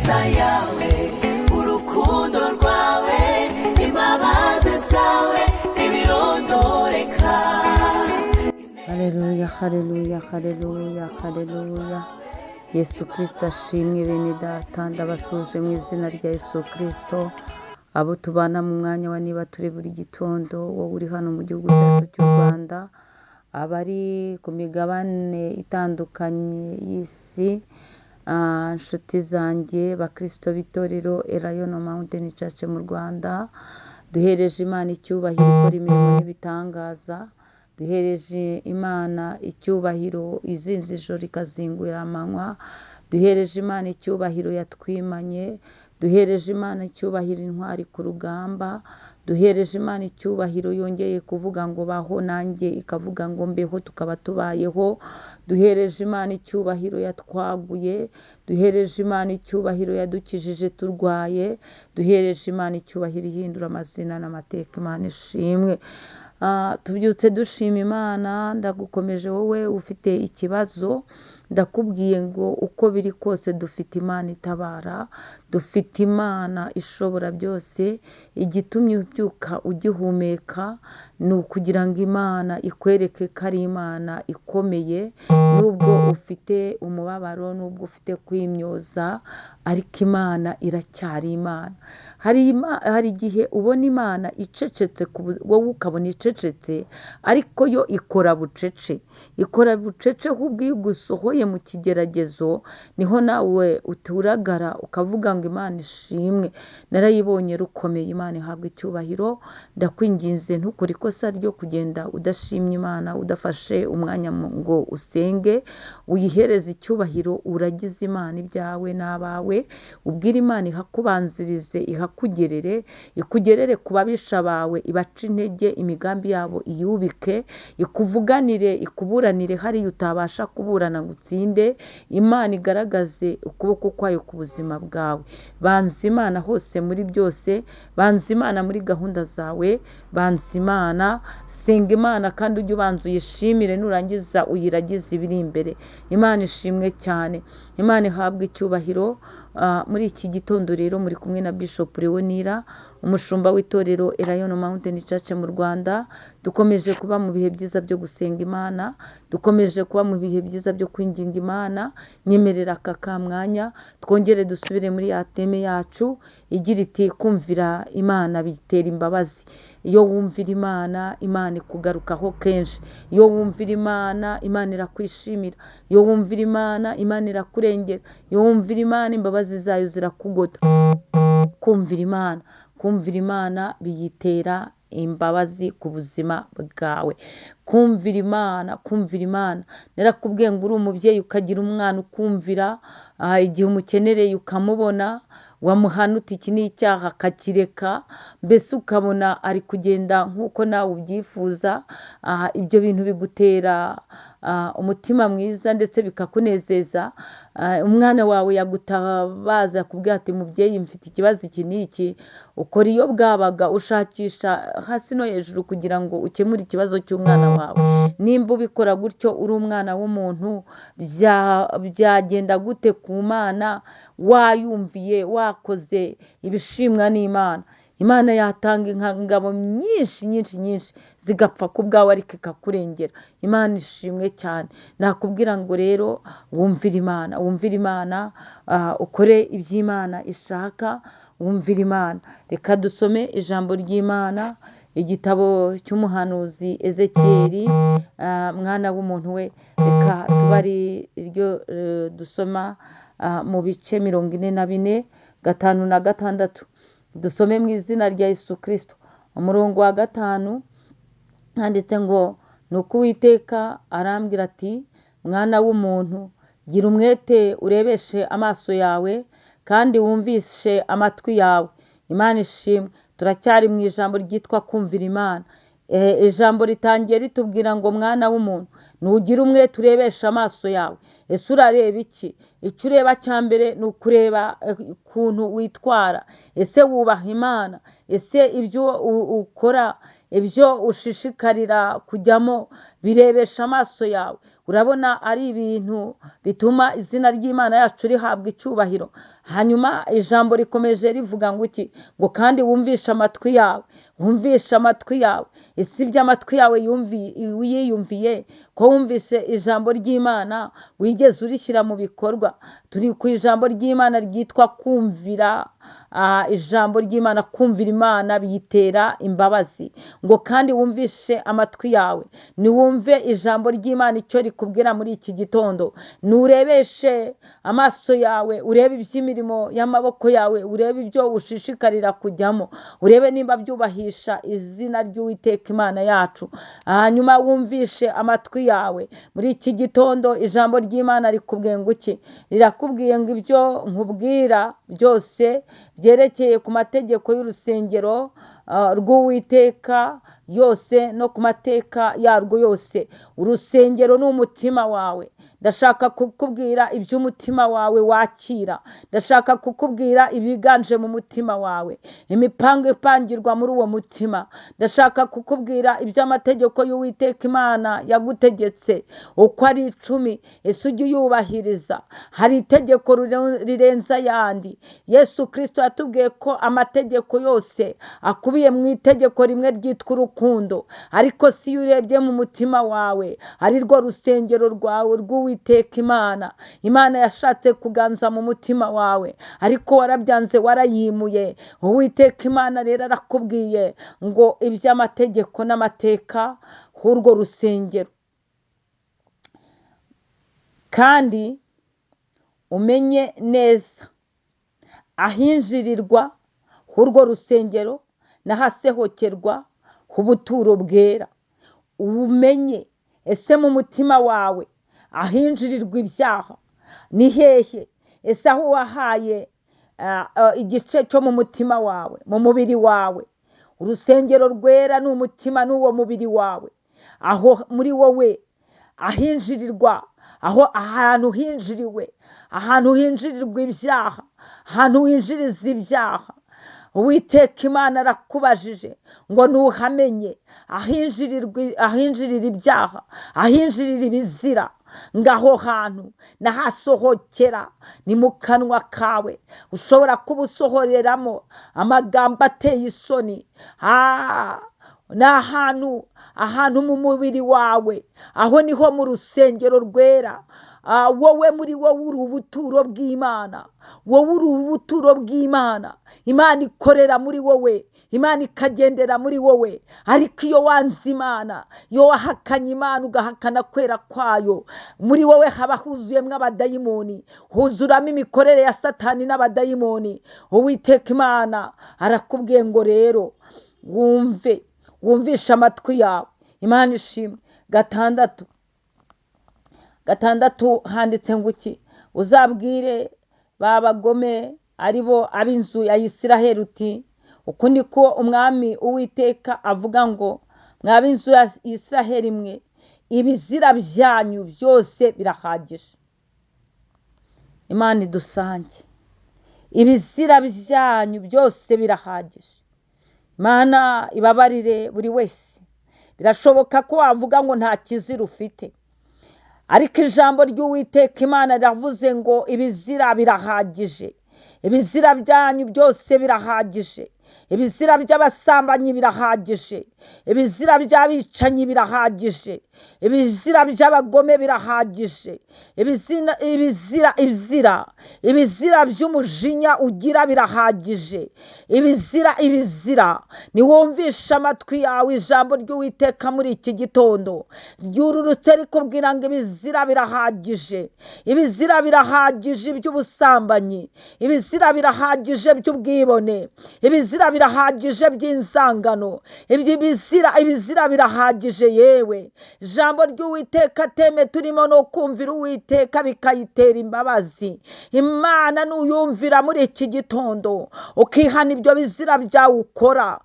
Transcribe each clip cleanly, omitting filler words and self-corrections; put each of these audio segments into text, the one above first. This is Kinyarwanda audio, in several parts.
Ineza yawe, urukundo rwawe, imbabazi zawe ntibirondoreka. Haleluya, haleluya, haleluya, haleluya! Yesu Kirisito ashimwe. Bene Data, ndabasuhuje mu izina rya Yesu Kirisito. Abo tubana mu mwanya wa Niba Turi buri gitondo, wowe uri hano mu gihugu cyacu cy'u Rwanda, abari ku migabane itandukanye y'isi, inshuti zanjye bakirisito b'itorero Elayono Mountain Church mu Rwanda, duhereje Imana icyubahiro ikora imirimo n'ibitangaza. Duhereje Imana icyubahiro izinze ijoro ikazingura amanywa. Duhereje Imana icyubahiro yatwimanye. Duhereje Imana icyubahiro intwari ku rugamba. Duhereje Imana icyubahiro yongeye kuvuga ngo baho, nanjye ikavuga ngo mbeho, tukaba tubayeho. Duhereje Imana icyubahiro yatwaguye. Duhereje Imana icyubahiro yadukijije turwaye. Duhereje Imana icyubahiro ihindura amazina n'amateka. Imana ishimwe. Tubyutse dushima Imana. Ndagukomeje wowe ufite ikibazo, ndakubwiye ngo uko biri kose dufite Imana itabara, dufite Imana ishobora byose. Igitumye ubyuka ugihumeka ni ukugira ngo Imana ikwereke ko ari Imana ikomeye. Nubwo ufite umubabaro, nubwo ufite kwimyoza, ariko Imana iracyari Imana. Hari igihe ubona Imana icecetse, wowe ukabona icecetse, ariko yo ikora bucece, ikora bucece. Ahubwo iyo igusohoye mu kigeragezo niho nawe uturagara ukavuga ngo Imana ishimwe, narayibonye rukomeye. Imana ihabwa icyubahiro. Ndakwinginze, ntukore ikosa ryo kugenda udashimye Imana, udafashe umwanya ngo usenge, uyihereze icyubahiro, uragize Imana ibyawe n'abawe, ubwire Imana ihakubanzirize, ihakugerere, ikugerere ku babisha bawe, ibace intege, imigambi yabo iyubike, ikuvuganire, ikuburanire hariya utabasha kuburana ngo utsinde. Imana igaragaze ukuboko kwayo ku buzima bwawe. Banza Imana hose muri byose, banza Imana muri gahunda zawe, banza Imana, senga Imana, kandi ujye ubanza uyishimire, nurangiza uyiragize ibiri imbere. Imana ishimwe cyane, Imana ihabwe icyubahiro. Muri iki gitondo rero muri kumwe na Bishop Leonira, umushumba w'itorero Elayono Mountain Church mu Rwanda. Dukomeje kuba mu bihe byiza byo gusenga Imana, dukomeje kuba mu bihe byiza byo kwinginga Imana. Nyemerera aka kamwanya twongere dusubire muri ya theme yacu igira iti: "Kumvira Imana bitera imbabazi." Iyo wumvira Imana, Imana ikugarukaho kenshi. Iyo wumvira Imana, Imana irakwishimira. Iyo wumvira Imana, Imana irakurengera. Iyo wumvira Imana, imbabazi zayo zirakugota. Kumvira Imana, kumvira Imana biyitera imbabazi ku buzima bwawe. Kumvira Imana, kumvira Imana, narakubwiye ngo uri umubyeyi ukagira umwana ukumvira, igihe umukenereye ukamubona, wamuhana uti iki ni icyaha akakireka, mbese ukabona ari kugenda nk'uko nawe ubyifuza. Ibyo bintu bigutera umutima mwiza ndetse bikakunezeza. Umwana wawe yagutabaza, akubwira ati: "Mubyeyi, mfite ikibazo iki n'iki," ukora iyo bwabaga, ushakisha hasi no hejuru kugira ngo ukemure ikibazo cy'umwana wawe. Nimba ubikora gutyo uri umwana w'umuntu, byagenda gute ku Mana? Wayumviye, wakoze ibishimwa n'Imana, Imana yatanga ingabo nyinshi nyinshi nyinshi zigapfa ku bwawe, ariko ikakurengera. Imana ishimwe cyane. Nakubwira ngo rero wumvire Imana, wumvire Imana, ukore iby'Imana ishaka, wumvire Imana. Reka dusome ijambo ry'Imana, igitabo cy'umuhanuzi Ezekiyeli. Mwana w'umuntu we, reka tuba ari ryo dusoma mu bice 44, 5 na 6. Dusome mu izina rya Yesu Kirisito. Umurongo wa 5 handitse ngo: "Ni uko Uwiteka arambwira ati: 'Mwana w'umuntu, gira umwete urebeshe amaso yawe kandi wumvishe amatwi yawe.'" Imana ishimwe. Turacyari mu ijambo ryitwa kumvira Imana. Ijambo ritangiye ritubwira ngo: "Mwana w'umuntu, ntugire umwete urebesha amaso yawe." Ese urareba iki? Icyo ureba cya mbere ni ukureba ukuntu witwara. Ese wubaha Imana? Ese ibyo ukora Ibyo ushishikarira kujyamo birebesha amaso yawe, urabona ari ibintu bituma izina ry'Imana yacu rihabwa icyubahiro. Hanyuma ijambo rikomeje rivuga ngo iki? Ngo kandi wumvishe amatwi yawe, wumvishe amatwi yawe. Ese ibyo amatwi yawe yiyumviye, ko wumvise ijambo ry'Imana wigeze urishyira mu bikorwa? Turi ku ijambo ry'Imana ryitwa kumvira. Ijambo ry'Imana, kumvira Imana biyitera imbabazi. Ngo kandi wumvishe amatwi yawe, niwumve ijambo ry'Imana icyo rikubwira muri iki gitondo. Nurebeshe amaso yawe, urebe iby'imirimo y'amaboko yawe, urebe ibyo ushishikarira kujyamo, urebe nimba byubahisha izina ry'Uwiteka Imana yacu. Hanyuma wumvishe amatwi yawe muri iki gitondo, ijambo ry'Imana rikubwiye ngo iki? Rirakubwiye ngo ibyo nkubwira byose byerekeye ku mategeko y'urusengero rw'Uwiteka yose no ku mateka yarwo yose. Urusengero ni umutima wawe. Ndashaka kukubwira iby'umutima wawe wakira, ndashaka kukubwira ibiganje mu mutima wawe, imipango ipangirwa muri uwo mutima. Ndashaka kukubwira iby'amategeko y'Uwiteka Imana yagutegetse uko ari 10. Ese ujye uyubahiriza? Hari itegeko rirenze ayandi. Yesu Kristo yatubwiye ko amategeko yose akubiye mu itegeko rimwe ryitwa urukundo. Ariko si iyo urebye mu mutima wawe, ari rwo rusengero rwawe rw'Uwiteka Imana. Imana yashatse kuganza mu mutima wawe, ariko warabyanze, warayimuye. Uwiteka Imana rero arakubwiye ngo iby'amategeko n'amateka h'urwo rusengero, kandi umenye neza ahinjirirwa h'urwo rusengero n'ahasohokerwa h'ubuturo bwera. Umenye ese mu mutima wawe ahinjirirwa ibyaha ni hehe? Ese aho wahaye igice cyo mu mutima wawe, mu mubiri wawe? Urusengero rwera ni umutima, n'uwo mubiri wawe, aho muri wowe ahinjirirwa, aho ahantu hinjiriwe, ahantu hinjirirwa ibyaha, ahantu winjiriza ibyaha. Uwiteka Imana arakubajije ngo ntuhamenye ahinjirira ibyaha, ahinjirira ibizira, ngaho hantu nahasohokera ni mu kanwa kawe. Ushobora kuba usohoreramo amagambo ateye isoni. Ni ahantu mu mubiri wawe, aho niho mu rusengero rwera. Wowe muri wowe uri ubuturo bw'Imana, wowe uri ubuturo bw'Imana. Imana ikorera muri wowe, Imana ikagendera muri wowe. Ariko iyo wanze Imana, iyo wahakanye Imana, ugahakana kwera kwayo, muri wowe haba huzuyemo abadayimoni, huzuramo imikorere ya Satani n'abadayimoni. Uwiteka Imana arakubwiye ngo rero wumve, wumvishe amatwi yawe. Imana ishimwe. Gatandatu handitse ngo iki? Uzabwire ba bagome ari bo ab'inzu ya Isiraheli uti uku niko umwami Uwiteka avuga ngo mwa b'inzu ya Isiraheli mwe, ibizira byanyu byose birahagije. Imana idusange. Ibizira byanyu byose birahagije. Imana ibabarire buri wese. Birashoboka ko wavuga ngo nta kizira ufite, ariko ijambo ry'Uwiteka Imana riravuze ngo ibizira birahagije. Ibizira byanyu byose birahagije. Ibizira by'abasambanyi birahagije. Ibizira by'abicanyi birahagije. Ibizira by'abagome birahagije. Ibizira by'umujinya ugira birahagije. Ibizira. Niwumvishe amatwi yawe ijambo ry'Uwiteka muri iki gitondo ryururutse rikubwira ngo ibizira birahagije. Ibizira birahagije by'ubusambanyi, ibizira birahagije by'ubwibone, ibizira birahagije by'inzangano, ibizira birahagije. Yewe ijambo ry'Uwiteka teme turimo no kumvira Uwiteka bikayitera imbabazi. Imana nuyumvira muri iki gitondo, ukihana ibyo bizira byawe ukora,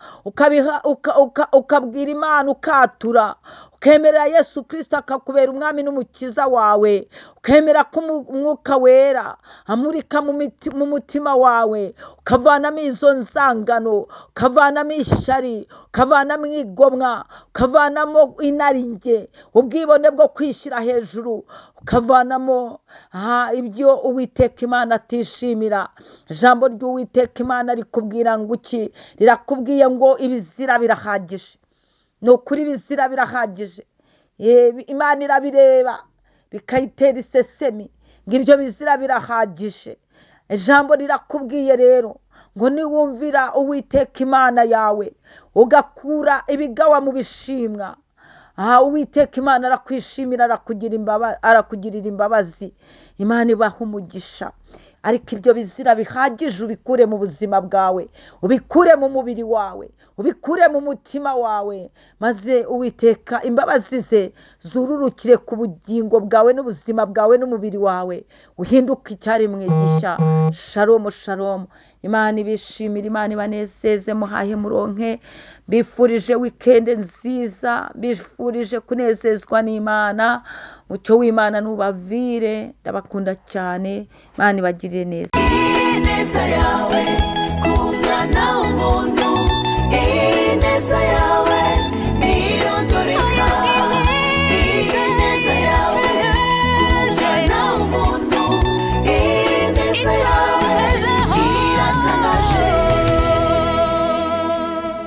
ukabwira Imana, ukatura, Ukemerera Yesu Kirisito akakubera umwami n'umukiza wawe, ukemera ko Umwuka Wera amurika mu mutima wawe, ukavanamo izo nzangano, ukavanamo ishyari, ukavanamo igomwa, ukavanamo inarinjye, ubwibone bwo kwishyira hejuru, ukavanamo ibyo Uwiteka Imana atishimira. Ijambo ry'Uwiteka Imana rikubwira ngo iki? Rirakubwiye ngo ibizira birahagije. Ni ukuri ibizira birahagije. Imana irabireba bikayitera isesemi, ngo ibyo bizira birahagije. Ijambo rirakubwiye rero ngo niwumvira Uwiteka Imana yawe, ugakura ibigawa mu bishimwa, Uwiteka Imana arakwishimira, arakugirira imbabazi. Imana ibaha umugisha. Ariko ibyo bizira bihagije ubikure mu buzima bwawe, ubikure mu mubiri wawe, ubikure mu mutima wawe, maze Uwiteka imbabazi ze zururukire ku bugingo bwawe n'ubuzima bwawe n'umubiri wawe, uhinduke icyaremwe gishya. Shalomu, shalomu. Imana ibishimire, Imana ibanezeze, muhahe muronke. Mbifurije wikende nziza, mbifurije kunezezwa n'Imana. Mucyo w'Imana nubavire. Ndabakunda cyane, Imana ibagirire neza. Ineza yawe ku mwana w'umuntu.